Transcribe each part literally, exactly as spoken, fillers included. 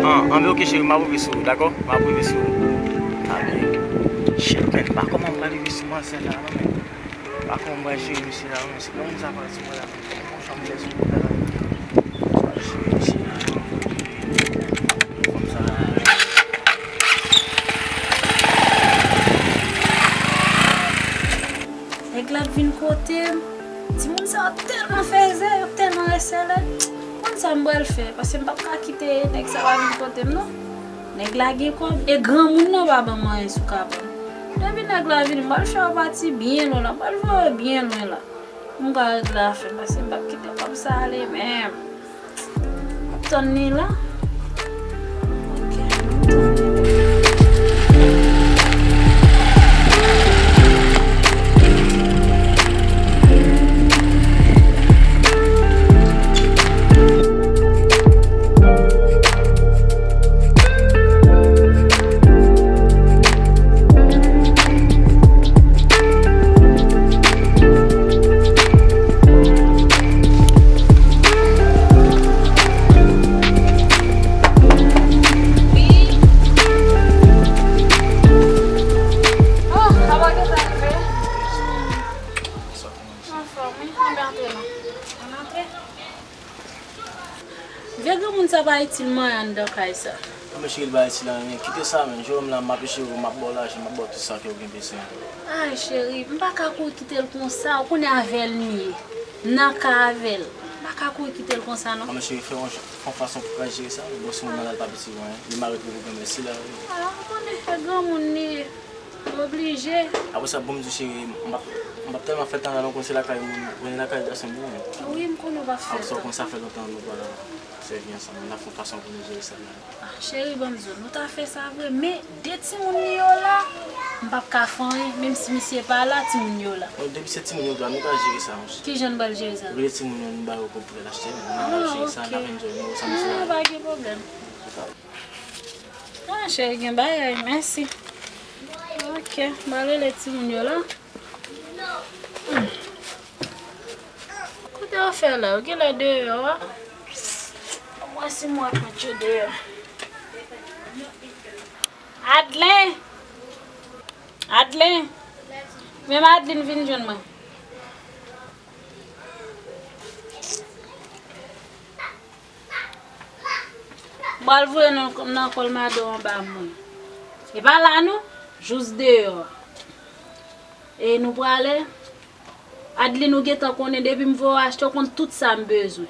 An, an, men oke, cheri, m ap rive sou ou, dakò? M ap rive sou ou. Sa byen. Shit, men, m pa kòman m pral rive sou manzè la, non, men. M pa kòman m pral jere misye la, non, men. Se kòman sa pral sou mwen la, men. Kòman sa m fè sou mwen la, men. M pral jere misye la, non. Kòmsa. Nèg la ap vin kote m. Timoun sa yo tèlman fèzè, yo tèlman rèsèlè. M konn sa m pral fè, paske m p ap ka kite nèg sa va vin kote m, non. Nèg la gen kòb, e granmoun nan pa ban m anyen sou kabann. Depi nèg la vini, m pral fè yon pati byen lwen la, m pral voye byen lwen la. M ka regle afè m, paske m p ap kite kòb sa ale menm. M ap tann li la. Ok, m ap tann li. Oh, apa gentan rive? Anfòm, wi. Ann antre non. Ann antre. Vye granmoun sa pa itil m anyen anndan kay sa. Anben cheri, li pa itil anyen. Kite sa, men. Jewòm la, m ap cheri, m ap ba w lajan, m ap ba w tout sa ke w gen bezwen. Ay, cheri, m pa ka kouri kite l konsa. Ou konnen avè l m ye. M nan kay avè l. M pa ka kouri kite l konsa, non. Anben cheri, fè yon, fè yon fason pou w ka jere sa. Bon, si moun nan la, l pa itil ou anyen. Li mare pou ou, men si la, wi. Ah, ou konnen, se granmoun li ye. Oblije. Apre sa, bon, m di w, cheri, m p ap, m p ap tèlman fè tan la non, konn se lakay moun, konnen lakay gason m ye. Wi, m konnen w p ap fè tan. Apre sa, w konn sa fè lontan nou pa sèvi ansanm. N ap fè yon fason pou nou jere sa la. Ah, cheri, ban m di w, nou ta fè sa vre, men de timoun li yo la, m p ap ka fè anyen, menm si misye pa la, timoun yo la. Bon, depi se timoun yo la, nou ka jere sa, monchè. Kijan n pral jere sa? Rele timoun yo, nou ba yo kòb pou yo al achte, nou jere sa, n ap enjoy, nou wè sa misye la. Ah, pa gen pwoblèm. Ah, cheri, gen bagay, mèsi. Ok, m al rele timoun yo la. Hmm. Kote yo fè la? Yo genlè deyò a. Mwen si mwen pran yo deyò. Adlen! Adlen! Men Adlen vin jwenn mwen. M pral voye nou nan kòlmado anba mwen. E pa la non, jous deyò. E nou prale. Adlin, ou gentan konnen depi m voye w achte, ou konn tout sa m bezwen.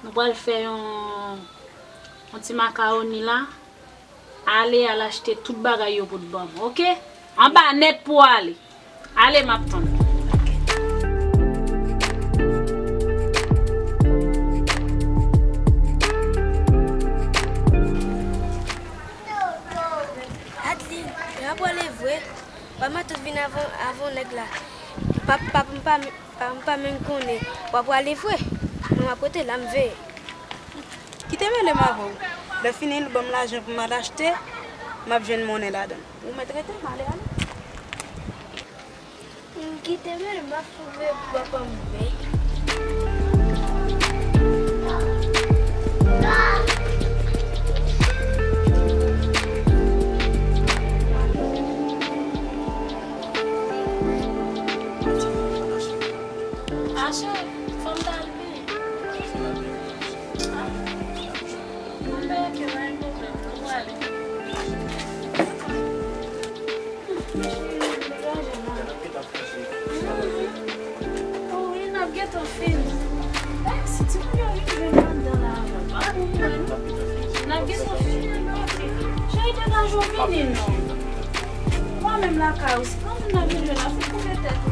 Nou pral fè yon, yon ti makawoni la. Ale, al achte tout bagay yo pou t ban m, oke? Anba nèt pou w ale. Ale, m ap tann. Adlin, y ap prale vre. Pa matant vin avan, avan nèg la. Pa, pa, m pa, pa, m pa menm konnen. W ap prale vre. Mwen, m ap rete la, m veye. Kite mele m avè w. Lè fini, l ban m lajan pou m al achte, m ap jwenn monnen ladan l. Ou mèt rete, m ale, ale. Kite mele m ap foume pou papa m veye. Ache, fò m ta al veye. Wi, n ap gentan fini. Eh, si timoun yo vin jwenn mwen anndan la, pa pou mwen, non. N ap gentan fini, non. Cheri, degaje w vini, non. Mwen Menm lakay ou, si pa moun nan vin jwenn, ap fè kouvè tèt ou.